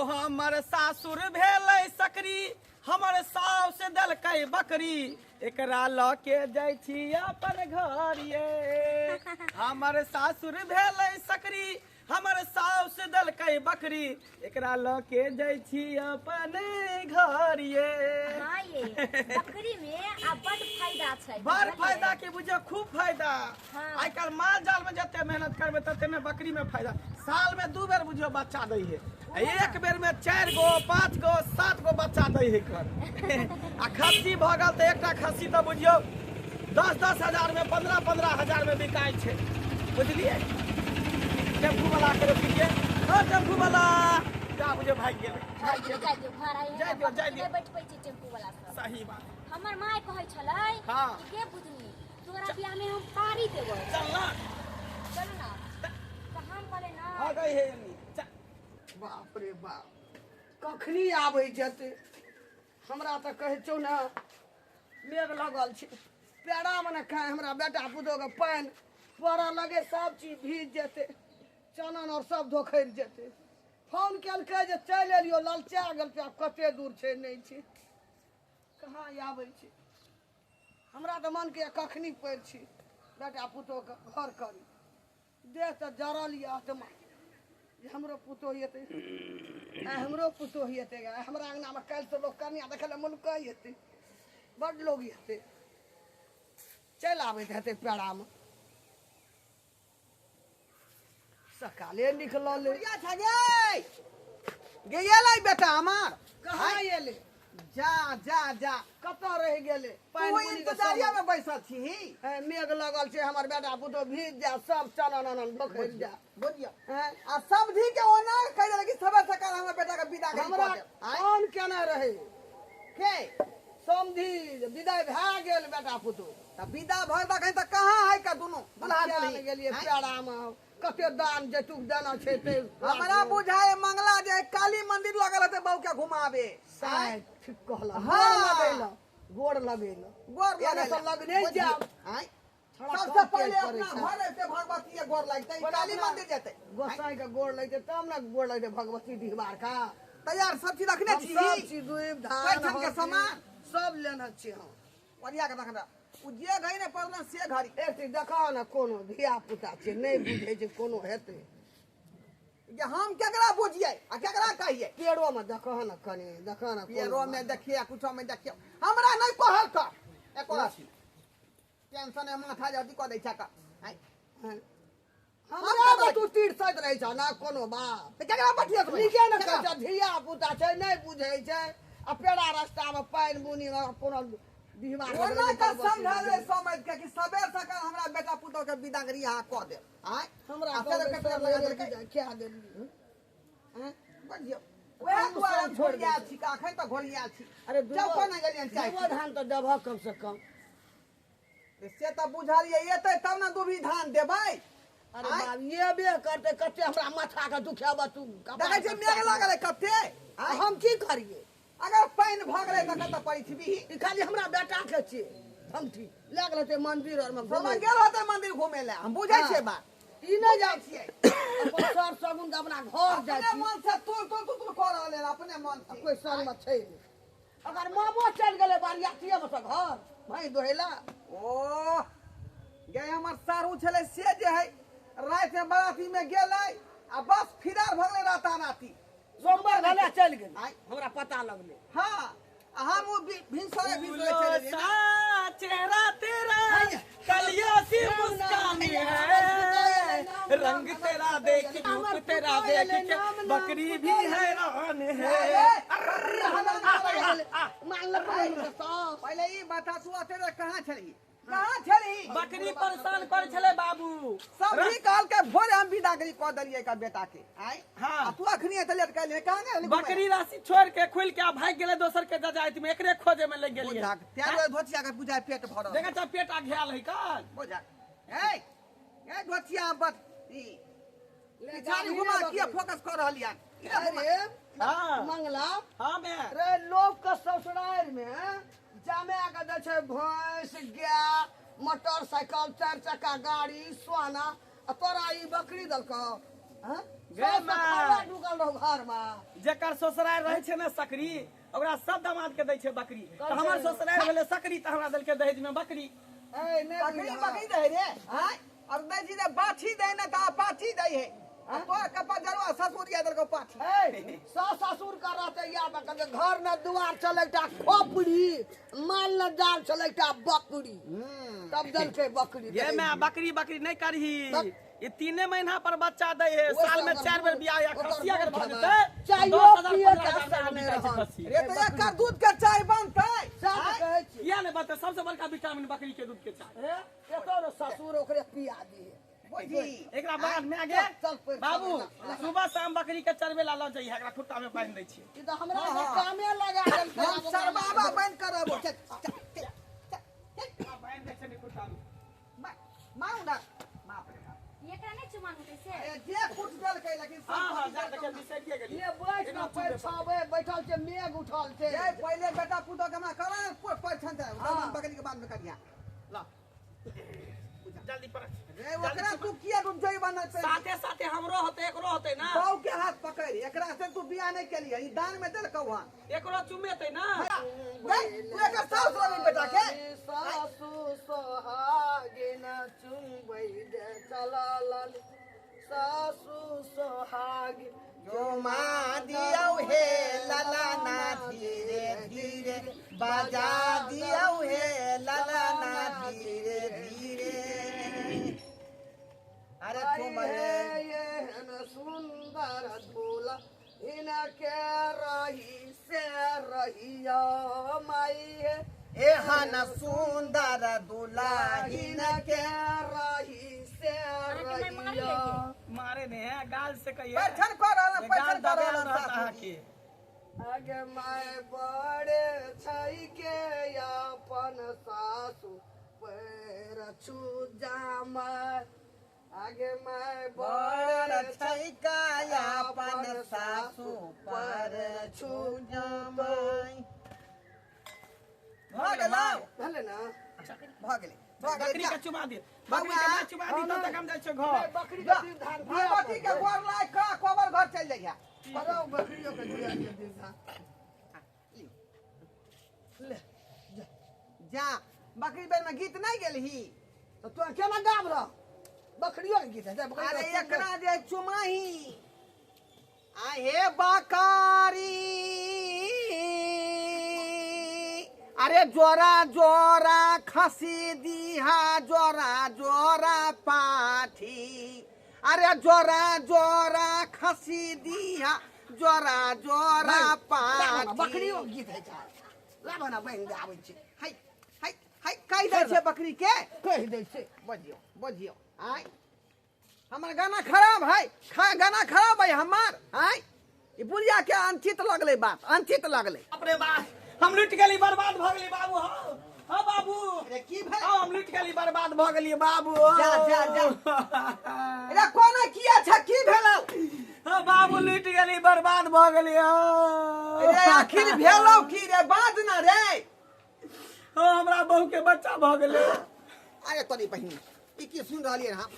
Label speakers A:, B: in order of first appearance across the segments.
A: हमर सासुर भेलै सकरी, हमर साउस देलकै बकरी, एकरा लऽ के जाइ छी अपन घर ये। हमर सासुर भेलै सकरी, हमर साउस देलकै बकरी, एकरा लऽ के जाइ छी अपन घर ये।
B: हाँ ये बकरी में आ बड फायदा छै।
A: बड़ फायदा के बुझियौ, खूब फायदा।
B: हाँ।
A: आइ काल्हि माल जाल में जते मेहनत करबै तते ने बकरी में फायदा। साल में 2 बेर बुझियौ बच्चा दै है, आ एक बेर में 4 गो 5 गो 7 गो बच्चा दै है कर। आ खस्सी भऽ गेल तऽ एकटा खस्सी तऽ बुझियौ 10-10 हजार में 15-15 हजार में बिकाइ छै, बुझलियै? टेम्पू वाला के रोकिए, ओ टेम्पू वाला जा बुझियौ भागि गेलै, भागि गेलै।
B: जाय दियौ, घर आइ
A: जाय दियौ, जाय दियौ।
B: नहि बैठबै छै टेम्पू वाला सब।
A: सही बात।
B: हमर माय कहै छलै
A: हाँ।
B: कि गे बुधनी, तोरा बियाह में हम पारी देबौ।
A: चल ना।
B: चल ना। तऽ हम कहले ना।
A: हाँ गई है एनी। चल।
C: बाप रे बाप, कखनी आबै जेतै? हमरा तऽ कहै छौ ने मेघ लगल छै, पेड़ामे ने खाय हमरा बेटा पुतोहके पानि पड़ऽ लगे, सब चीज भीज जेतै, चनन आओर सब धोखरि जेतै। फोन केलकै जे चलि एलियौ, ललचा गेल छै, आब कते दूर छै नहि छै, कहाँ आबै छै? हमरा तऽ मनके कखनी पड़ि छी बेटा पुतोहके घर करी। देह तऽ जरल यऽ आत्मा जे हमरो पुतोह एतै, आइ हमरो पुतोह एतै, आइ हमरा अङ्गनामे काल्हिसँ लोक कनिया देखै लए मुलकै एतै, बड्ड लोक एतै, चलि आबैत हेतै पेड़ामे। सकाले निकलल।
D: बुढ़िया छा गे, गे एलै बेटा हमार।
C: कहाँ एलै?
D: जा जा जा।
C: कतऽ रहि गेलै?
D: पानि
C: तू
D: बुनी के
C: इंतजारिया
D: समय। में बैसल छी।
C: हे, मेघ लगल छै, हमर बेटा पुतोह भीज जा, सब चनन अनन बखरि जा।
D: बुझियौ।
C: हैं?
D: आ समझी के ओना कहि देलक कि सबेर सकाल हमर बेटा के विदा करी
C: हमरा
D: कऽ देब। आँय?
C: फोन केने रहै।
D: के?
C: समझी जे विदाई भए गेल बेटा पुतोह।
D: तऽ विदा भऽ तखन तऽ कहाँ है का दुनू दुल्हा
C: किया
D: दुल्ही?
C: ने गेलियै
D: आँय?
C: पेड़ामे? कते दान जतुक देना छै ते
D: हमरा बुझाय मंगला जे काली मंदिर लगल हेतै बहू के घुमाबे।
C: साइ ठीक कहला।
D: हाँ।
C: गोड़ लगैला, गोड़ लगैला।
D: गोड़
C: एने
D: लगैला।
C: से लगने जायब।
D: आँय?
C: छड़ा
D: सबसे
C: कम
D: पहिले
C: तेज करै
D: अपना
C: छै।
D: घर एते भगवती के गोड़ लगतै,
C: पर
D: काली
C: अपना
D: मंदिर जेतै।
C: गोसाई के गोड़ लगतै तब ने गोड़ लगतै भगवती डिहबार का।
D: तैयार सब चीज रखने
C: हम
D: छी?
C: सब चीज दूध धान
D: पैठन के
C: हल्दी,
D: सामान?
C: सब लेने छी हम।
D: ओरिया के रखना। उ जे घड़ी ने पड़ल से घड़ी।
C: एक चीज देखा ने, कोनो धिया पुता छै नहि बुझै छै, कोनो हेतै
D: जे हम केकरा बुझियै आ केकरा कहियै?
C: पेड़ो में देखह ने, कनि देखह ने, कोनो
D: पेड़ो में देखिए, कुछो में देखिए, हमरा नहीं कहल कर एको रत्ती। टेंशन है माथा जल्दी कऽ दै छै का। आँय।
C: हँ।
D: हम
C: हमरा
D: ककरा
C: पर तू तीर सैत रहै छ ना कोनो बात।
D: तऽ केकरा पठियत
C: नीके ने कहै छ, धिया पुता छै नहि बुझै छै, आ पेड़ा रास्ता में पानि बुनी में कोनो डिहबा के
D: ओना
C: लगै
D: तऽ
C: छै,
D: समझल रहे समझ के कि सबेर सकाल हमरा बेटा पुतोह के विदागरी अहाँ कऽ देब। आँय?
C: हमरा
D: आ फेर
C: कहबै
D: ककरा
C: सब
D: लगा
C: लगे
D: देलकै?
C: विदा खा देलियै।
D: आँय? बुझियौ। वएह
C: हम
D: दुआरे
C: सब
D: हम
C: छोड़ि
D: घोरियाल
C: देलियै।
D: छी, अखन तऽ घोरियाल छी।
C: अरे
D: चौको नहि गेलियनि चाय
C: दूगो
D: पीबै।
C: धान तऽ देबह कम से कम।
D: से तऽ बुझलियै, एतै तब ने दूभी धान देबै।
C: अरे
D: आँय?
C: बाप, एबे करतै, कते हमरा माथा के दुखेबह तू। कपार
D: देखै छियै
C: के
D: मेघ लागल है कते।
C: आ हम की करियै?
D: अगर पानि भऽ गेलै तखन तऽ पृथ्वी।
C: ई खाली हमरा बेटा के छियै, हम ठीक लए गेल हेतै मंदिर आर में
D: समझ
C: घुमै।
D: गेल होतै मंदिर घुमै लए, हम बुझै छियै बात।
C: ई नहि जाइ छियै अपन सर सगुन के अपना घर जाइ
D: अपने
C: छी।
D: मन से तुल तुल तुल तुल कऽ रहल है अपने मन से।
C: कोई संग में छै नहि। अगर मामो चलि गेलै बरियातिये में से घर भैंस दोहेला।
D: ओ गे हमर सारू छलै से जे है राति में बराती में गेलै आ बस फिरार भऽ गेलै राताराती।
C: सोमवार भेलै चलि गेलै।
D: आँय?
C: हमरा पता लगलै।
D: हाँ, आ हम ओ भिनसरे भिनसरे चलि गेलियै।
A: सा चेहरा तेरा
C: हाय।
A: कलिया सी
C: नाम, नाम,
A: मुस्कान
C: नाम,
A: है,
C: नाम, नाम,
A: रंग
C: नाम,
A: तेरा
C: नाम,
A: देख
C: नाम,
A: रूप
C: नाम,
A: तेरा
C: नाम,
A: देख के
C: नाम, नाम,
A: बकरी
C: नाम,
A: भी
C: नाम,
A: हैरान है।
D: ए, बकरी हलाल करै है।
C: मान ले पहिले तऽ।
D: पहिले ई बता तू अतेरे कहाँ छलही? कहाँ छलही?
A: बकरी परेशान कर छले बाबू।
D: सब ही कहलकै भोरे हम विदागरी कऽ देलियै एकर बेटा के। आँय?
A: हाँ।
D: आ तू अखनी एते लेट कएलियै, कहाँ गेल घुमै?
A: बकरी राशि छोड़ के खुल के आ भागि गेलै दोसर के जजाइत में, एकरे खोजे में लग गेलियै।
D: बुझाक, तें दुआरे धोतिया के बुझाय पेट भरल।
A: देखै छ पेट आ घेल है काल।
D: बुझाक। ए, ए धोतिया बस ई
C: ले
D: पिछाड़ी
C: गाड़ी
D: घुमा
C: ले
D: किया
C: बकरी।
D: फोकस कऽ रहल यार?
C: अरे,
A: हाँ।
C: मंगला।
A: हाँ बे।
C: रे लोक के ससुराल में जमा के दै छै भैंस, गाय, मोटरसाइकिल, 4 चक्का गाड़ी, सोना, आ तोरा ई बकरी देलकौ? हाँ?
A: गै माय।
C: ढुकल रहो घर में।
A: जेकर ससुराल रहै छै ने सकरी, ओकरा सब दामाद के दै छै बकरी। तऽ हमर ससुराल भेलै सकरी, तऽ हमरा देलकै दहेज में बकरी।
C: ए नै
D: बकरी बकरी दे रे हां और दै छी जे बाछी दे ने त पाछी दै है आ तोर कपा जरुआ ससुर या देलको पाछी।
C: ए सास ससुर का रहते या बकल घर न दुआर चल एकटा खोपड़ी, माल न जाल चल एकटा बकरी, तब देलकै बकरी।
A: ये मैं बकरी बकरी नहीं करही,
C: बक-
A: ये 3 महीना पर बच्चा दै है,
C: ओहि
A: साल में
C: से
A: 4 बेर बियाह या
C: ओकर
A: खस्सी अगर भऽ
C: दूध
A: जेतै
C: चायो
A: 10,000
C: पिए के
A: 15,000
C: आशा
A: में
C: नहि
A: बिकाइ छै
C: रहल।
A: खस्सी।
D: रे तो एकर दूध के चाय बनतै।
C: सएह तऽ कहै छी।
A: किया नहि बनतै, सबसे बड़का विटामिन बकरी के दूध के चाय।
C: हे एतो ने ससुर ओकरे पिया दिहे।
D: बुझी
A: एकरा बाद में आगे
C: चल, चल,
A: बाबू
C: चल,
A: सुबह शाम बकरी के चरबे ला लऽ जइहे, एकरा खुट्टा में बांधि दै छियै।
C: ई तऽ हमरा के कामे लगा देलकै।
D: हम सरबाबा बंद करबो। चल चल चल चल
A: बांधि दै छियै खुट्टा में।
D: माऊ ना बाप रे बाप।
B: एकरा नहि चुमान होतै से।
D: ए जे कुछ देलकै लेकिन सब
A: हां हां
D: कुछ
A: जा
D: देलकै।
A: देखिए बिसरिए गेलियै।
C: ये बैठ न पैर छावे बैठल छै, मेघ उठल छै।
D: ए पहिले बेटा पुतोह के हमरा करा ने पैछन दे,
C: हाँ।
D: बकरी के बाद में करिया।
A: ला जल्दी पर
D: रे ओकरा तू किया डूब जई बनल पे?
A: साथे साथे हमरो होते एकरो होते ना।
D: बाऊ के हाथ पकड़, एकरा से तू बियाह नहीं केलिए, ई दान में देलकौ हन।
A: एकरो चुमेतै ना।
D: गई तू एकर सास रहबी बेटा के।
C: सासु सोहागिन चुम्बै दे चलल, सासु सोहागिन
D: चुमा दियौ हे लला ना धीरे धीरे, बजा दियौ हे लला ना धीरे धीरे। अरे तुम
C: एहन सुंदर दूल्हा हिनके रही से रहिया माई हे।
D: एहन सुंदर दूल्हा हिनके
C: हिनके रही से
B: अहाँके माय
C: रहिया।
A: मारे ने है गाल से कहिए।
D: पैछन कर रहल,
A: गाल
D: पैछन कर
A: दबायल
D: रहल
A: रहत अहाँके।
C: आगे my बड़े छै के अपन सासु पैर छू जामा। आगे my
D: बड़
C: बड़े
D: छै काया अपन सासु पर छू जमाई। भऽ गेलौ,
C: भेलै ना?
D: भऽ गेलै, भऽ गेलै।
A: बकरी
D: जा।
A: के चुमा दे, बकरी के ना चुमा दी तब तक हम जाइ छियै घर।
C: बकरी के दिन धान
D: भगवती के गोर लाग कऽ कोबर घर चलि जइहे।
C: करो बकरियो के दिया के दिन धान। ले
D: जा बकरी बेर में गीत नहीं गेलही।
C: तो तू केना गाब रह? बकरियो के गीत है बकरी
D: अरे एकरा जे चुमाही आहे बकरी, अरे जोरा जोरा खसी दीहा जोरा जोरा पाठी, अरे जोरा जोरा खसी दीहा जोरा जोरा पाठी।
C: बकरियो के गीत है छै। लाबऽ ना बहिन दे आबै छै।
D: हाय हाय हाय कहि दै छै बकरी के,
C: कहि दै छै।
D: बजियौ बजियौ। आय हमर गाना खराब है, खा गाना खराब है हमर। आय ई बुढ़िया के अनचित लगलै, बात अनचित लगलै।
A: बाप रे बाप, हम लुटि गेली, बर्बाद भऽ गेली बाबू। हौ हौ बाबू,
D: अरे की भेल?
A: हौ हम लुटि गेली, बर्बाद भऽ गेली बाबू।
D: जा जा जा। अरे कोना किया छ, की भेलौ?
A: हौ बाबू लुटि गेली, बर्बाद भऽ गेली। हौ
D: अरे आखिर भेलौ की रे, बाज ना रे।
A: हौ हमरा बहू के बच्चा भऽ गेलै।
D: अरे तोरी बहिन ई की सुन रहलियै हम?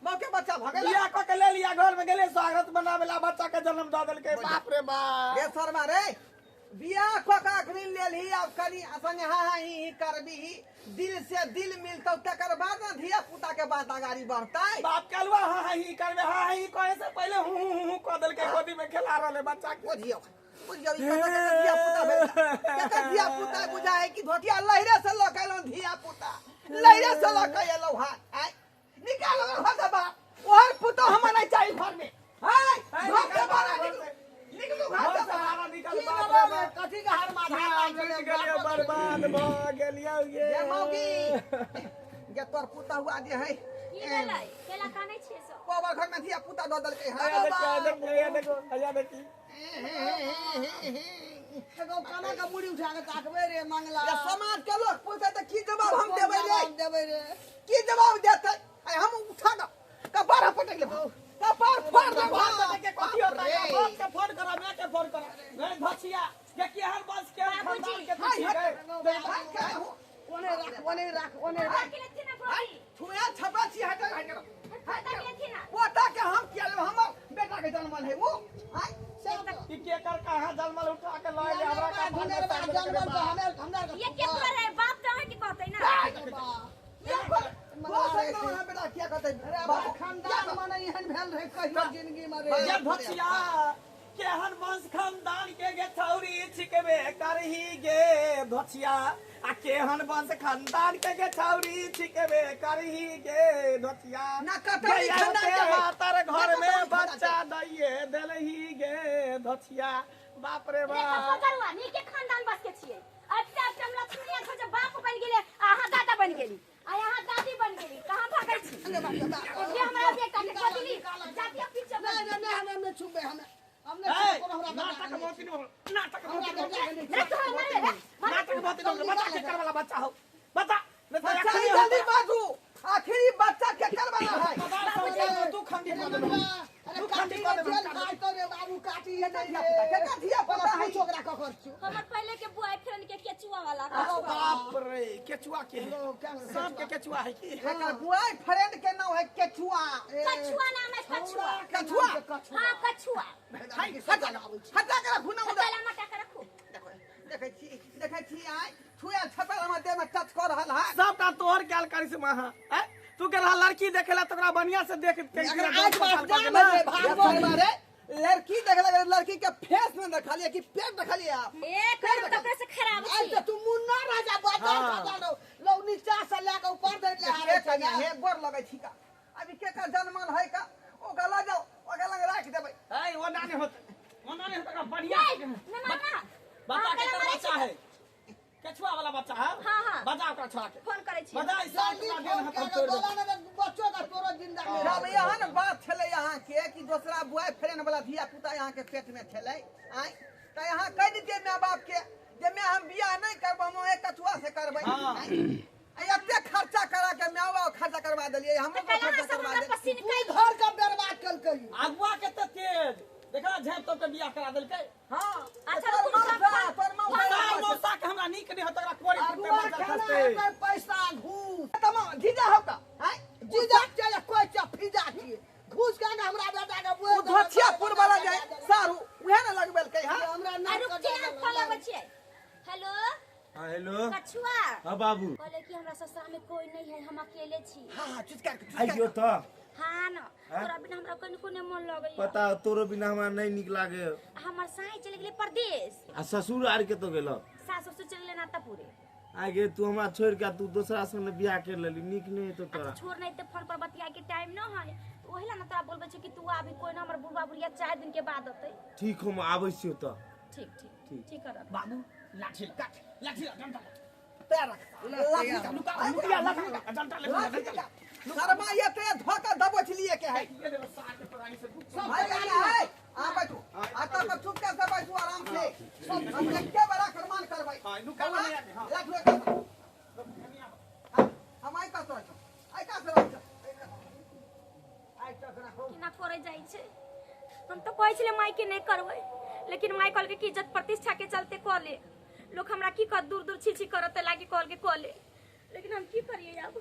D: बहू के बच्चा भऽ गेलै?
A: बियाह कऽ के ले लिया, घर में गेलै स्वागत मनाबै ला, बच्चा के जन्म दऽ देलकै। बाप रे बाप।
D: रे शर्मा रे, बियाह कऽ के अखनी लेलही, आब कनी संगे हाँ हाँ ही ही करबीही, दिल से दिल मिलतौ तकर बाद ने धिया पुता के बात अगाड़ी बढ़तै।
A: बाप कहलुआ हाँ हाँ ही करबे, हाँ हाँ ही करे से पहले हूँ हूँ हूँ कऽ देलकै, गोदी में खेला रहलै बच्चा के।
D: बुझियौ बुझियौ ई कतऽ कतऽ धिया पुता भेल, कतऽ धिया पुता बुझा है कि धोतिया लहरे से लऽ के एलहुँ, धिया पुता लहरे से लऽ के एलहुँ हँ। आँय निकाल घर से बाहर, ओहर पुतोह हमरा नहीं चाही घर में। हाय घर से बाहर निकलू, निकलू घर से बाहर।
A: निकल
C: की
A: बाप
C: भेलै
A: रे
C: रे?
A: बाप।
C: कथी के हर माथा
A: हम लुटि गेलियै, बर्बाद भऽ गेलियै ये।
D: ये मौगी ये तोर पुता हुआ जे है
B: की भेलै? केला कानै छियै सब?
D: कोबर घर में धिया पुता दऽ देलकै हँ।
A: अया देखी, अया देखी, अया देखी।
C: एगो काना के मुड़ी उठा के ताकबै रे मंगला।
D: ये समाज के लोग पूछते तऽ की जवाब हम देबै रे?
C: जवाब देबै रे?
D: की जवाब देतै? आइ हम उठा कऽ कपार पटक लेबै, कपार फोड़ देबै।
A: बाप के कथी होता है?
D: रे।
A: बाप के फोन करा, माय के फोन करा। गए धसिया, के केहन बस के
B: बाबूजी।
A: खानदान के तू छी गए।
C: ओने राख, ओने राख, ओने राख।
B: के लेथिन ना भौजी?
D: छुआ छपा छी, हट हट।
B: पोता के लेथिन ना?
D: पोता के हम किया लेबै? हमर
A: कहाँ जन्मल उठा के लऽ एलै हमरा का
C: घनेरबा जानवर तो हमे हमरा
B: ये के करे बाप तो अहाँ के कहते ना।
D: बेटा किया कहते
C: अरे बा खानदान मने एहन भेल रहे कहियो जिंदगी में रे।
A: ये धोतिया केहन वंश खानदान के गे छौरी छिकबे करही गे धोतिया आ केहन वंश खानदान के गे छौरी छिकबे करही गे धोतिया।
D: ना कतई खानदान के है।
A: मातर घर
D: ना
A: में
D: कतई खानदान
A: बच्चा दैये देलही गे धोतिया। बाप रे
B: रे
A: बाप।
B: पकड़ुआ नीके खानदान बस के छियै। अच्छा अच्छा हम लक्ष्मी घर जे बाप बन गेले अहाँ दादा बन गेली आ यहाँ दादी बन गेली, कहाँ भागै छी?
C: अरे बाप रे बाप।
B: ये हमरा बेटा के बदली जातिया पीछे
C: नहीं नहीं नहीं हमे नहीं छुबे हमे हम नहीं
A: ए,
C: छुबे, कोनो हमरा बेटा
A: नाटक
C: के नहीं
A: मोती नहीं, नाटक
C: हमरा
A: मोती
C: बेटा के
A: नहीं,
C: नहीं
B: रे तोहर मारे रे
A: नाटक मोती नहीं, बच्चा के कर वाला बच्चा हो बता नहीं तो
D: बच्चा
A: अखनी
D: जल्दी बाजू आखिरी बच्चा के करवाना है।
A: बाबूजी तू खंडी
C: अरे
A: कर
C: बबुआ,
A: दे
C: अरे
A: तू
C: काटी
A: खंडी कर
C: रे
A: दे
C: जेल खाइ तो रे बाबू काटी है नहीं रे।
D: केकर धिया पुता है?
C: पूछो ओकरा ककर छौ।
B: हमर पहले के बॉयफ्रेंड के केचुआ वाला।
A: बाप रे केचुआ के है सांप के केचुआ है की?
D: एकर बुआई फ्रेंड के नाम है केचुआ।
B: कछुआ नाम है कछुआ।
D: कछुआ?
B: हाँ कछुआ।
D: हटा हटा के रखू ना उधर।
B: हटाला मटा के रखू।
D: देखै छी देखै छी आइ छुआ छपल हमर देह में टच कर रहल है।
A: सबटा तोहर ख्याल करी से महा हैं? तू के रहा लड़की देखेला तो ओकरा बढ़िया से देख के
C: अगर आज बात जान रे भागो
D: रे लड़की देख लगे लड़की के फेस में देखलिए कि पेट देखलिए आप?
B: ए करम कपड़ा से खराब
C: आज
B: छी।
C: तो तू मुन्ना राजा बचा बचा लो नीचा से ले के ऊपर धरि ले
D: हे कन्या हे गोर लगै छी का अभी के का जनमल है का ओकरा लऽ जाओ ओकरा लग राख देबै।
A: ए ओ ना नहीं होत ओ ना नहीं होत ओकरा बढ़िया
B: ए, न मामा
A: बच्चा के
B: अहाँ
A: तर बच्चा है केचुआ वाला बच्चा है।
B: हाँ, हाँ।
A: बजा ओकरा छोड़ा के
B: फोन करै छी।
A: बजा इस साल
C: जल्दी
A: के
C: फोन
A: देन
C: के
A: हम तोड़ देब।
C: बोला ना बच्चो का तोरो जिंदा नहीं
D: जब एहन बात छलै यहाँ के कि दोसरा बुआई फ्रेंड वाला धिया पुता यहाँ के पेट में छलै आँय तऽ यहाँ कहि दितियै माय बाप के जे माय हम बियाह नहि करब हम एक कछुआ से करबै।
A: हाँ।
D: आँय, एते खर्चा करा के माय बाप खर्चा करवा देलियै हमरो
B: तऽ कल अहाँ
D: खर्चा
B: सब
D: करवा
B: हमरा
D: देलियै।
B: पसीन
C: तू
B: कैली।
C: घर का बर्बाद कलकै।
A: अगुआ के तऽ तेज देखा झाँप तोप के बियाह करा देलकै।
D: हाँ
B: अच्छा,
D: तोर
B: रुकू,
D: मौसा
B: रुकू,
D: तोर मौसा
A: सार मौसा के हमरा नीक नहीं होत ओकरा कोरी फुटते
C: अगुआ
A: मजा
C: खाना
A: खसते।
C: हेतै पैसा घूस।
D: तमा जीजा हौ का आँय
C: जीजा के या कोई चा फीजा छियै घूस के ने हमरा बेटा के बुए
D: ओ धोतियापुर वाला जे सारू उहे ने लगबेलकै हँ।
C: हमरा
B: आ
C: ना
B: रुक छी हम फोन लगबै छियै। हेलो
E: हाँ हेलो।
B: कछुआ।
E: हाँ बाबू।
B: कहले कि हमरा ससुरा में कोई नहीं है हम अकेले छी।
D: हाँ हाँ चुचका के चुचका
E: आइयो तो।
B: हाँ न तोरा बिना हमरा कनिको नहीं मन लगैया।
E: पता हो, तोरो बिना हमरा नहीं निक लागे।
B: हमर साई चलि गेलै परदेश।
E: आ ससुर आर के तो गेलो?
B: सास ससुर चलि गेलै नातापुरे।
E: आगे तू हमरा छोड़ के तू दोसरा संग बियाह कर लेली नीक नहीं हेतौ तोरा।
B: छोड़ नहीं ते फोन पर बतिया के टाइम न है ओहि ला न तोरा बोलबै छै कि तू आबी कोई न हमर बुढ़बा बुढ़िया 4 दिन के बाद अतै।
E: ठीक हम आबै छियौ तऽ।
B: ठीक ठीक
E: ठीक।
B: ठीक कर रख।
A: बाबू लाठी काट लाठी डंडा
D: पैर रख लाठी
A: लुका लुकिया लाठी डंडा ले
D: लाठी शर्मा ये ते धोखा दबोच लिए के है।
A: ये देखो सार के परानी से
D: भाई कन्या है आ बैठू आ तब चुपचाप से बैठू आराम से हम एके बड़ा फरमान करबै।
A: हाँ, नुका वाला नहीं आके, हाँ।
D: लाठी हाँ, हम आई का सोच आई का सोच
C: आइ तक रखो।
B: केना करे जाइ छै हम तो कहै छलै माय के नहीं करबै लेकिन माय कहलकै कि इज्जत प्रतिष्ठा के चलते कऽ ले। लोग हमरा की कर दूर दूर छी छी करत लागी कहलकै कऽ ले लेकिन हम की करियै आब।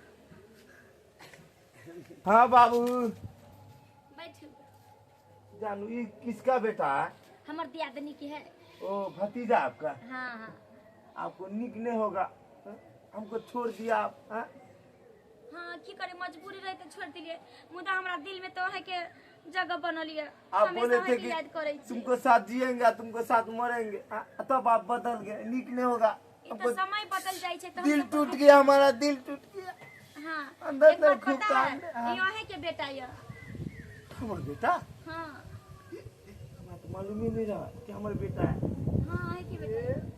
E: हाँ बाबू
B: बैठू।
E: जानू ये किसका बेटा है?
B: हमर दियादनी के है।
E: ओ भतीजा आपका?
B: हाँ हाँ।
E: आपको निक नहीं होगा हमको छोड़ दिया आप। हाँ?
B: हाँ की करे मजबूरी रहे तो छोड़ दिलिए मुदा हमरा दिल में तो है के जगह बनल ये।
E: आप बोले
B: हमेशा
E: थे
B: अहाँके याद करै
E: कि
B: छी।
E: तुमको साथ जिएंगे तुमको साथ मरेंगे हाँ, तब आप बदल गए निक नहीं होगा।
B: ई तो समय बदल जाइ छै तो हम
E: दिल
B: सब
E: टूट गया हमारा दिल टूट गया।
B: हाँ
E: अंदर
B: एक बात
E: तक खूब
B: पता है
E: कांड, हाँ।
B: ई अहें के बेटा ये।
E: हमार बेटा?
B: हाँ।
E: हमारा तो मालूम ही नहीं रहा कि हमारा बेटा है।
B: हाँ अहें के बेटा है।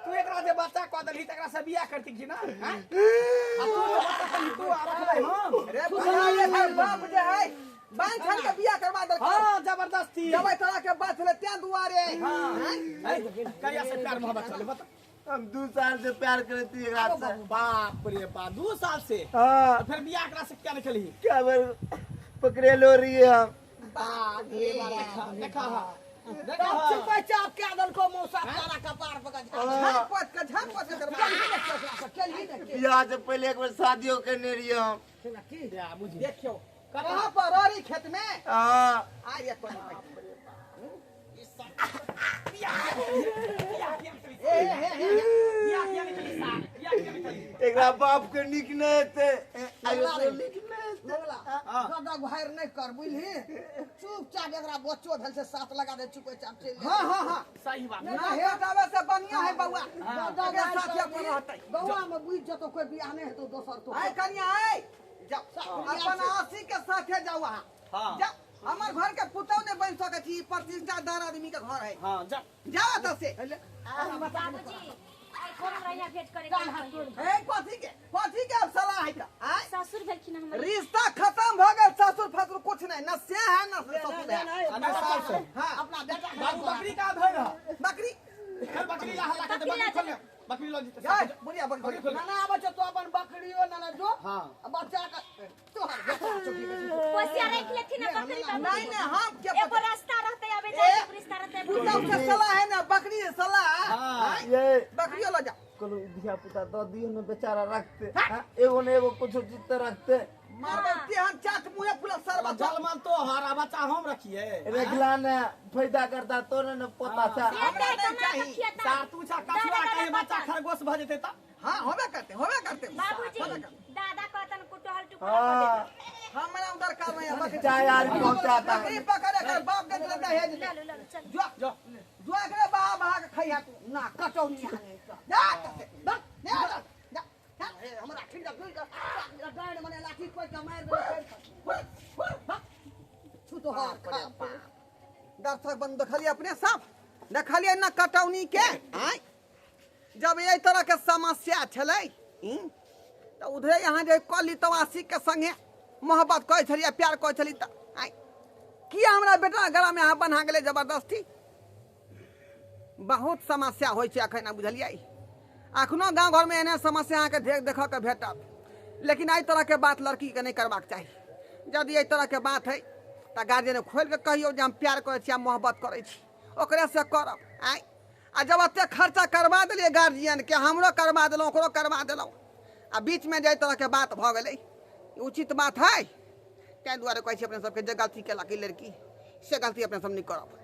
A: तू एकरा जे बच्चा कऽ देलही तकरा से बियाह करती कि ना? हैं? आ तू जे बच्चा कही तू आ रखबै हम।
D: रे भैया ये है बाप जे है बांध छान के बियाह करवा देलकै।
A: हाँ जबरदस्ती।
D: जबै तोरा के बात छलै तें दुआरे।
A: हाँ। कहिया से प्यार मोहब्बत चले बता।
E: हम 2 साल से प्यार करती है रात से।
A: बाप रे बाप 2 साल से?
E: हाँ।
A: फिर बियाह एकरा से क्या नहीं खेलही?
E: क्या बार पकड़े लो रही है हम।
A: बाप रे बाप देखा देखा।
C: तब चुपचाप क्या दल को मौसा तारा कपार पकड़
D: झाप पत के झाप पत के करबा
C: केलही।
E: बियाह से पहले एक बार शादियों करने रहिए हम।
D: देखियो कहां पर ररी खेत में
E: हां
D: आ ये कोनी
E: एकरा बाप के निक नहीं हेतै, आयो निक नहीं हेतै।
C: गदा गुहार नहीं कर बुझली, चुपचाप एकरा बच्चो भेल से साथ लगा दे चुपचाप चल।
D: हां हां हां
A: सही बात
D: ना हे से बढ़िया है बउआ, गदा साथे अपन रहतै।
C: बउआ में बुझ जतो कोई बियाह नहीं हेतो दोसर तो।
D: आय कन्या आय जाओ अपन आशी के साथे जाओ वहां।
A: हां
D: जाओ, हमर घर के पुतौ ने बन सकै छी, प्रतिष्ठादार आदमी के घर है।
A: हां जा
D: जाओ त से
B: बाबूजी आई कोन हमरा यहाँ भेंट करे
D: ए कथी के अब सलाह है त आय
B: ससुर भेलखिन हमर,
D: रिश्ता खत्म भ गेल, ससुर फसुर कुछ नहीं, न से है न ससुर है। हां
C: अपना बेटा
A: बाबू बकरी का धर रहा
D: बकरी
A: चल बकरी ला हल्ला कर दे, बकरी खोल ले, बकरी लो जीते
D: जाय बुढ़िया बकरी
C: ना ना आबै छै तो अपन बकरियो ना ना जो
A: हां
C: बच्चा के तोहर बेटा चौकी
B: कोसिया रख लेथिन ना बकरी बाबू।
D: नहीं नहीं हम के
B: एगो रास्ता रहते आबे जाए रिश्ता रहते
D: पुतौ से सलाह है ना बकरी से सलाह।
A: हां
E: ये
D: बकरियो लो जा
E: कोनो धिया पुता द दियो न बेचारा रखते, एगो ने एगो कुछ जीत रखते
D: मारबे तेहन चाट मुहे फुला सरबा
A: जलमन तो हरा बच्चा हम रखिए
E: रखला ने फायदा करता तो ने पोता था
D: हमरा नहीं चाहिए।
A: सार तू छा कछुआ कहे बच्चा खरगोश भ जेते त।
D: हां होबे करते होबे करते
B: बाबूजी दादा कहतन कुटहल टुकड़ा कर दे,
D: हमरा उधर काम है बकरी
E: चाय यार पहुंचाता
D: बकरी पकड़ कर बाप के लगा है
B: ले लो ले चल
D: जो
A: जो
D: जो एकरे बहा बहा के खइहा तू
C: ना कटौनी आने
D: जा कसे बक जा जा
C: हमरा ठिंडा दुई का डांड मने लाठी कोई के मार दे छु तो हार खा।
D: दर्शक बंद देखलिए अपने साफ देखलिए ना कटौनी के आय जब एहि तरह के समस्या छलै तऽ उधरे यहाँ जे कली तवासी के संगे मोहब्बत करै छलियै प्यार करै छली तऽ आय किया हमरा बेटा गला में अहाँ बन्हा गेलै जबरदस्ती। बहुत समस्या होइ छै अखन बुझलियै, अखनो गाँव घरमे एहने समस्या अहाँके ढेर देखऽके भेटत, लेकिन एहि तरहके बात लड़कीके नहि करबाक चाही। यदि एहि तरहके बात है तऽ गार्जियन खोलि कऽ कहियौ जे हम प्यार करै छी आ मोहब्बत करै छी, ओकरेसँ करब आय। आ जब एतेक खर्चा करबा देलियै गार्जियनके, हमरो करबा देलहुँ ओकरो करबा देलहुँ, आ बीचमे जे एहि तरहके बात भऽ गेलै, उचित बात है? ताहि दुआरे कहै छी अपने सबके जे गलती केलक ई लड़की से गलती अपने सब नहि करब।